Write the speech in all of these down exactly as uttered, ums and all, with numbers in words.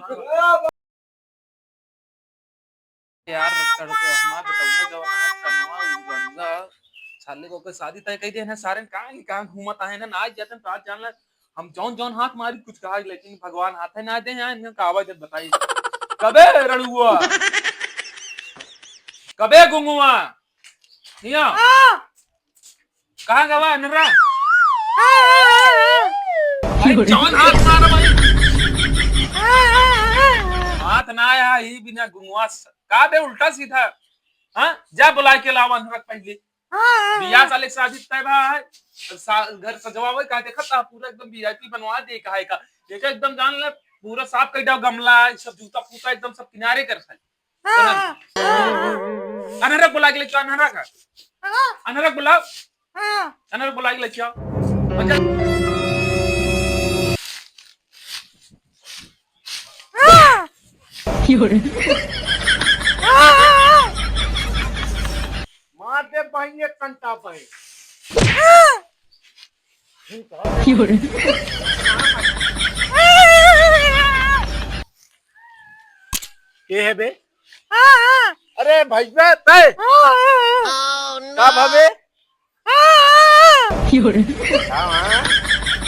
यार, लड़का, हमार बेटौना जवन है, कनवा, उ रंगा, साले को के शादी तय कइ दे ना, सारे कहाँ की कहाँ घूमत आहे ना, ना आज जाते हैं, तो आज जान ले, हम जौन जौन हाथ मारी, कुछ कहा, लेकिन भगवान हाथ है ना दे, यहाँ इनका कहावत जब बताई। कबे रड़ुआ? कबे गुंगुआ? हिया? हाँ। कहाँ गवा अनरा? हाँ, हाँ, हाँ, हाँ। अरे, जौन हाथ मारा भाई। हाँ, हाँ, हाँ, हाँ। हाथ ना आया, ही बिना गुंगवा स-, का बे उल्टा सीधा? हाँ, जा बुला के लावा अनरा पहले। हाँ, हाँ, बियाह हाँ। साले के शादी तय बा है। सा-, घर सजवावे का देखत ता पूरा एकदम V I P बनवा दे का है का। देखा एकदम जान ले पूरा साफ कइ डाव गमला, सब जूता फूटा एकदम सब किनारे कर साले। हाँ, हाँ, हाँ, हाँ। अनहरा बुला के लेके आओ, अनहरा का। हाँ। अनहरा बुलाओ। हाँ। अनहरा बुला के लेके आओ। अच्छा। हाँ। हाँ, हाँ, हाँ। मार दे बहिन एक कंटा पे। हाँ। के है बे? अरे भैया, तय। का भावे? का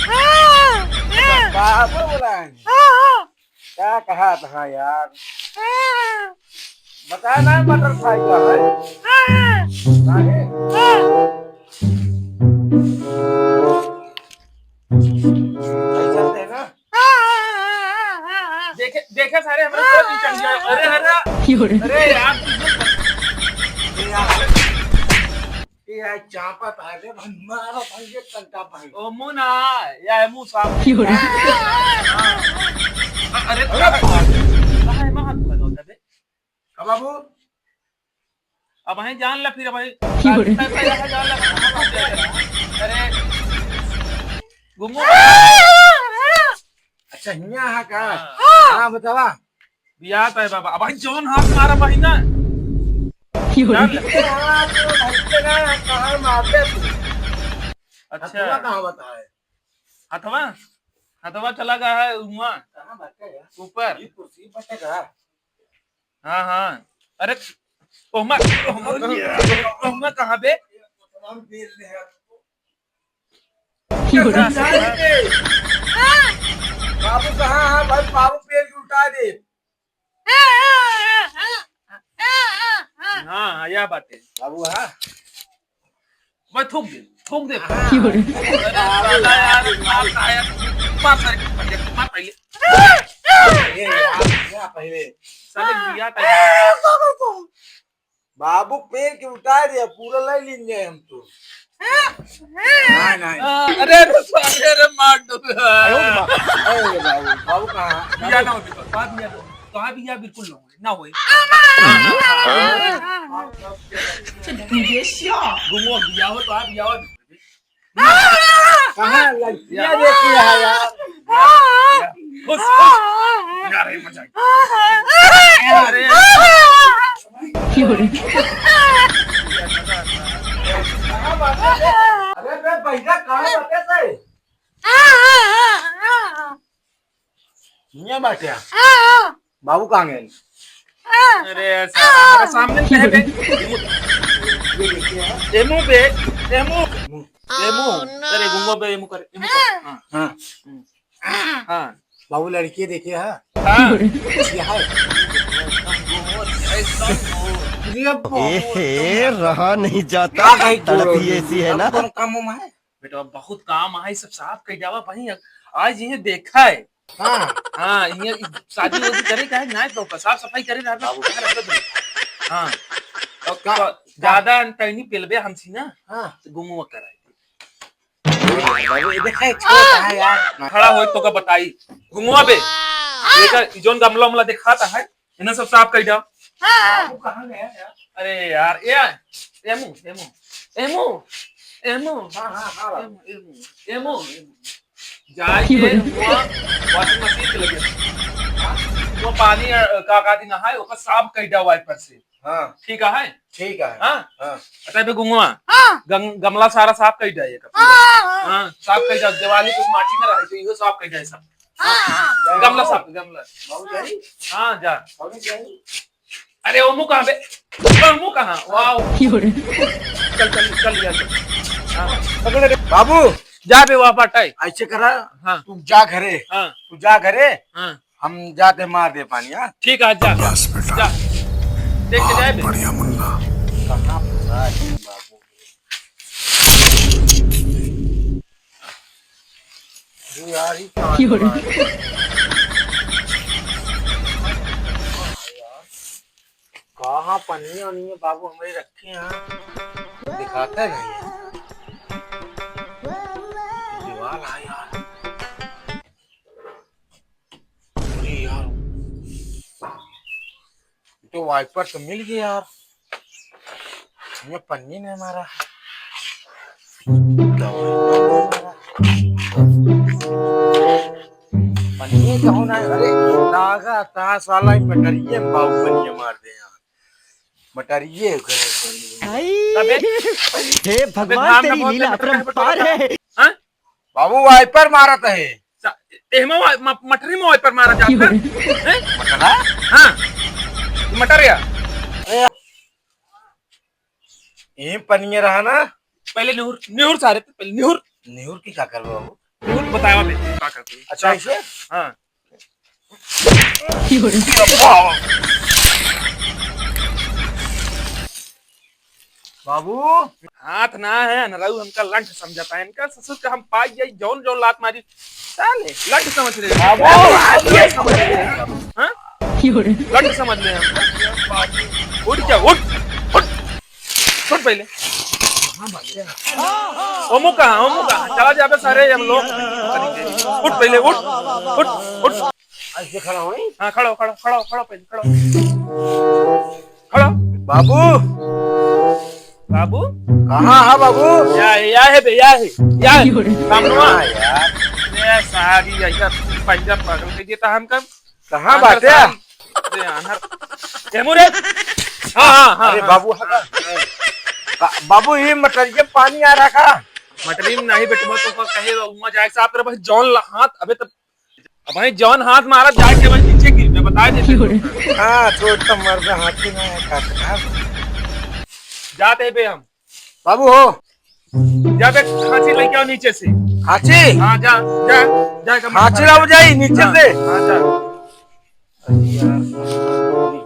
हाँ? बाबू बोला है। का कहा था यार? बता ना, बटरफ्लाई का है। नहीं? ऐसा है ना? देखे, देखे सारे, हमरा ऊपर भी चढ़ गया। अरे, अरे। अरे यार, तू ये यार, चापा था रे, भाई, मारो भाई, ये कंटा भाई। ओ मुना, या मुसा। अरे, अरे। कहाँ है, वहाँ तू लगाओ, तबे? अब बाबू, अब वहीं जान ला, फिर वहीं जान ला। अरे, गुंगो। अच्छा, हियाँ हा का? हाँ। हाँ, बतावा। बियाह तय बाबा। अब भाई जौन हाथ मारा भाई ना। जान ले। ए, हाँ, तो भाई ना, कहाँ मारते तू? अच्छा। हथवा कहाँ बताए? हथवा? हथवा चला गया है हुआं। कहाँ बाटे यार? ऊपर। ये कुर्सी बटे का? हाँ, हाँ। अरे, ओहमा, ओहमा, ओहमा कहाँ बे? बाबू कहाँ है भाई? बाबू पेड़ के उठा दे। हाँ, हाँ, या बात है। बाबू, हाँ। मैं थूक दे, थूक दे। हाँ। अरे, साला यार, मार खाया, मार सारे, मार पहले। ये यार, या पहले। साले दिया था। बाबू पेड़ के उतार दिया, पूरा ले लीन जाए हम तो। नहीं, नहीं। आ, अरे, अरे, अरे, मार दो। अरे बाबू, बाबू कहाँ? बिया ना होते तो, बात बिया तो, कहाँ बिया बिल्कुल ना होए, ना होए। गुमो बिया हो तो आप बिया हो। कहाँ लड़कियाँ देखी है यार? खुश, खुश। अरे, अरे। अरे बे, भैया, कहाँ बाटे से? हियाँ बाटे। बाबू कहाँ गए? अरे, साला, हमारे सामने में है बे। ये देखिए, हाँ। एमू बे, एमू। एमू। अरे, गुंगो बे, एमू कर, एमू कर। हाँ। हाँ। हाँ। बाबू, लड़की देखे है? हाँ। ये है। एकदम गोर, एकदम गोर। ये बाबू, ए, एकदम रहा नहीं जाता। का भाई, तड़प ही ऐसी है ना। कम, कम उम्र है। बेटा, बहुत काम आहे, सब साफ कइ जावा भाई। आज इहे देखा है। हाँ। हाँ, इहे शादी वादी करे का है, ना तो साफ सफाई करे रहबे। हाँ। और का, तो का? ज्यादा अंतैनी पेलबे हमसी ना, हाँ। तो गुंगवा कराई। बाबू, ये देखा है, छोटा है यार। खड़ा होई तो का बताई। गुंगवा बे। ये का, जोन गमला उमला दिखाता है, इन्हें सब साफ कइ जाओ। हाँ। बाबू कहाँ गया यार? अरे यार, ए, एमू, एमू, एमू, एमू, हाँ, हाँ, हाँ, बाबू। एमू, एमू, एमू, एमू। जाए के हुआ washing machine के लगे। हाँ? वो पानी, अ, का, का दिन नहाए, ओकर साफ कइ जाओ wiper से। हाँ। ठीक है? ठीक है। हाँ? हाँ। अच्छा, बे गुंगवा। हाँ। गम-, गमला सारा साफ कइ जाए एकर। हाँ, हाँ, हाँ। हाँ, साफ कइ जाओ। दिवाली पे माटी में रहे, तो इहो साफ कइ जाए सब। गमला साफ, गमला। बाबू जाई? हाँ, जा। बाबू जाई? अरे, ओमू कहाँ बे? ओमू कहाँ? वाओ। चल, चल, चल, चल। हाँ, पकड़ रे। बाबू, जा बे, वहाँ पटाई। ऐसे करा, हाँ। तू जा घरे। हाँ। तू जा घरे। हाँ। हम जाते मार दे पानी, हाँ? ठीक है, जा। बस बेटा, जा। देख के जाए बे। बढ़िया मुन्ना। कहाँ फंसा है बाबू? अरे यार, ये कहाँ की बात है? कहाँ पनिया वनिया बाबू हमरे रखे हैं? दिखाते नहीं है। दीवार है यार। अरे यार, तो वाइपर तो मिल गया यार, ये पन्नी नहीं मारा। पन्नी कहूँ ना, अरे लागा ता साला ही मटरिये में बाबू पन्नी मार दे यार, मटरिये करे। अबे, हे अबे भगवान, धान तेरी ना बोल, लीला मटर अपरंपार है। हाँ? बाबू वाइपर मारत है। सा-, एहमा वा-, म-, मटरी में वाइपर मारा जात है। हैं? मटरा? हाँ। मटर या? अरे, ये पनिया रहा ना? पहले निहुर, निहुर सारे, पहले निहुर। निहुर की का करबो बाबू? निहुर बतावा बे, का करबो? अच्छा, ऐसे? हाँ। बाबू। हाथ ना है, अनराऊ हमका लंठ समझता है। इनका ससुर का हम पाई जाई, जौन जौन लात मारी, साले, लंठ समझ ले। बाबू। लंठ समझ ले। हाँ? लंठ समझ ले हम। उठ जा, उठ, उठ, उठ पहले। ओमू कहाँ, ओमू कहाँ? चला जाबे सारे हम लोग। उठ पहले, उठ, उठ, उठ। ऐसे खड़ा होई? हाँ, खड़ा हो, खड़ा हो, खड़ा हो, खड़ा हो, पहले, खड़ा हो। खड़ा हो। बाबू। बाबू? कहाँ है बाबू? या है, या है बे, या है, या है। सामनवा। हाँ यार। ये सारी, ये पंजा पागल कर दिया था हमका। कहाँ अंदर बाटे? सारी। अरे, अंदर। ए, मुरे। हाँ, हाँ, हाँ, अरे हाँ। बाबू, हाँ। बा-, बाबू, ये मटरिया पानी आ रहा का? मटरी में नहीं बेटवा, तो कहे, वहाँ जाए साफ तरफ जौन ला-, हाथ, अबे तब अब भाई जौन हाथ मारा जाके भाई नीचे गिर, मैं बता देते। हाँ, छोट तो मर्द हाथी ना है, काका। जाते बे हम। बाबू हो। जा बे, खांची लेके आओ नीचे से। खांची? हाँ, जा, जा, जा, जा, खांची लाओ जाई नीचे हाँ, से। हाँ, जा। अरे यार,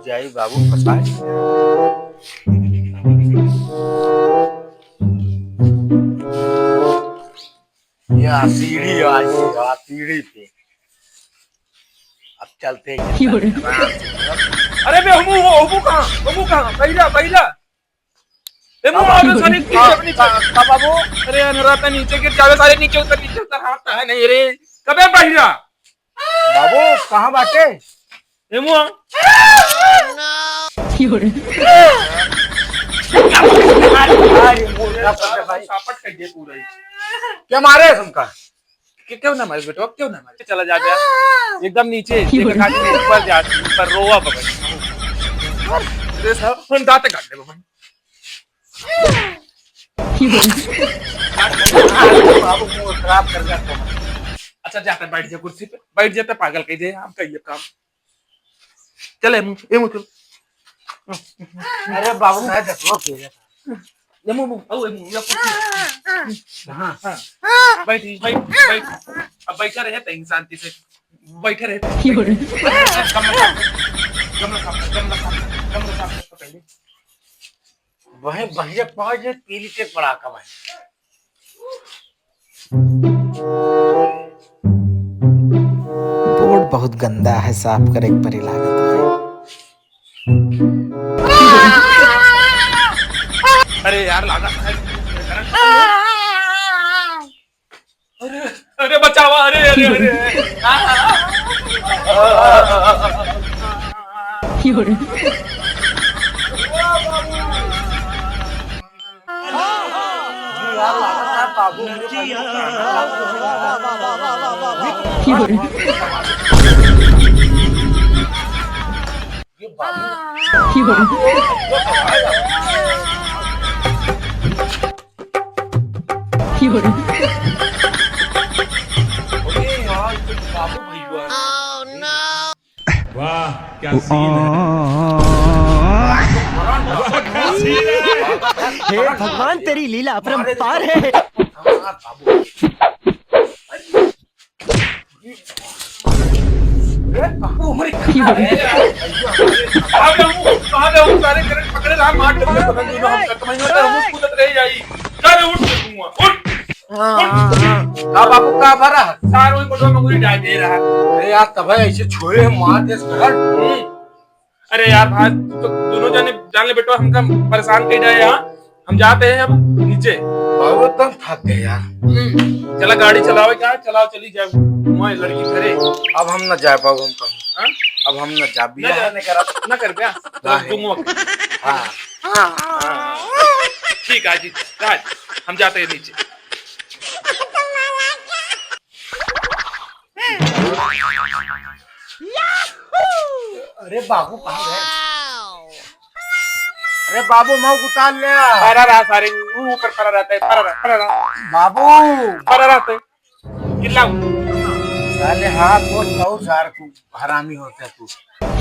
जाई बाबू फंसाए। या सीढ़ी आई है, या सीढ़ी पे। अब चलते हैं क्यों रे? आराम से। अरे बे, हमू हो, हमू कहाँ? हमू कहाँ? बहिरा, बहिरा। ए, मो, अबे सारे नीचे, का, नीचे। का, का बाबू? अरे, अनरा पे नीचे गिर जावे, सारे नीचे उतर, नीचे उतर, हाथ है नहीं रे। कबे बहिरा? बाबू, कहाँ बाटे? ए मुआ। अरे, अरे, मुआ, क्या कर रहे भाई? सापट कर दिया पूरा ही। क्या मारे है तुमका? क्यों, क्यों ना मारे बेटवा, क्यों ना मारे? चला जा बे। एकदम नीचे, देखा काट के ऊपर जा, ऊपर रोवा बगल। अरे साहब, हम दांत काट दे बगल। बाबू मुंह खराब कर दिया तो। अच्छा, जाते बैठ जा कुर्सी पे, बैठ जाते, पागल कह दे, हम कहिए काम। चल, ए मुंह, ए मुंह, चल। अरे बाबू, मैं देखो के। ए मुंह, मुंह, आओ, ए मुंह, या कुर्सी। हाँ। हाँ। बैठ, बैठ, बैठ। अब बैठा रहे तो इंसान किसे बैठे रहे। गमला साफ कर, गमला साफ कर, गमला साफ कर, गमला साफ कर पहले। वहीं भैया पहुंच गए, पीली टेक पड़ा का भाई। बोर्ड बहुत गंदा है, साफ करे के परी लागत है। अरे यार, लागत है। अरे, अरे, बचावा, अरे, अरे, अरे। अरे यार, ये तो बाबू भैया। वाह, क्या सीन है। हे भगवान, तेरी लीला अपरंपार है। अरे बाबू, अरे बाबू, हमारे कहाँ है? कहाँ पे हूँ? कहाँ पे हूँ? सारे करंट पकड़े रहा, मार देते हैं, पता नहीं, हम खत्म ही होता है, हम कूदत रह जाई। सारे उठ के दूंगा, उठ। हाँ, हाँ, हाँ। का बाबू, का भरा? सारे वही कोठवा में गुली डाल दे रहा। अरे यार, तब ऐसे छोड़े, हम मार दे करंट। हम्म। अरे यार भाई, तू तो दोनों जने जान ले बेटवा, हमका परेशान कई डाले यहाँ। हम जाते हैं अब नीचे। बाबू, एकदम थक गए यार। हम्म, चला गाड़ी चलावे का, चलाओ चली जाए वहाँ लड़की घरे। अब हम ना जा पाओ, हम कहूँ। हाँ? अब हम ना जा, ना बियाह जा, नहीं करा। ना कर ब्याह। काहे? दूंगा। हाँ। हाँ। ठीक है जी, राज, हम जाते हैं नीचे। अरे बाबू, कहाँ गए? अरे बाबू, मऊ उतार ले। परा रहा सारे, ऊ ऊपर परा रहता है, परा रहा, परा रहा। बाबू। परा रहता है। चिल्लाओ। साले हाथ गोड़ तोड़ सार तू, हरामी होता है तू।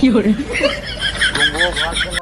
क्यों रे?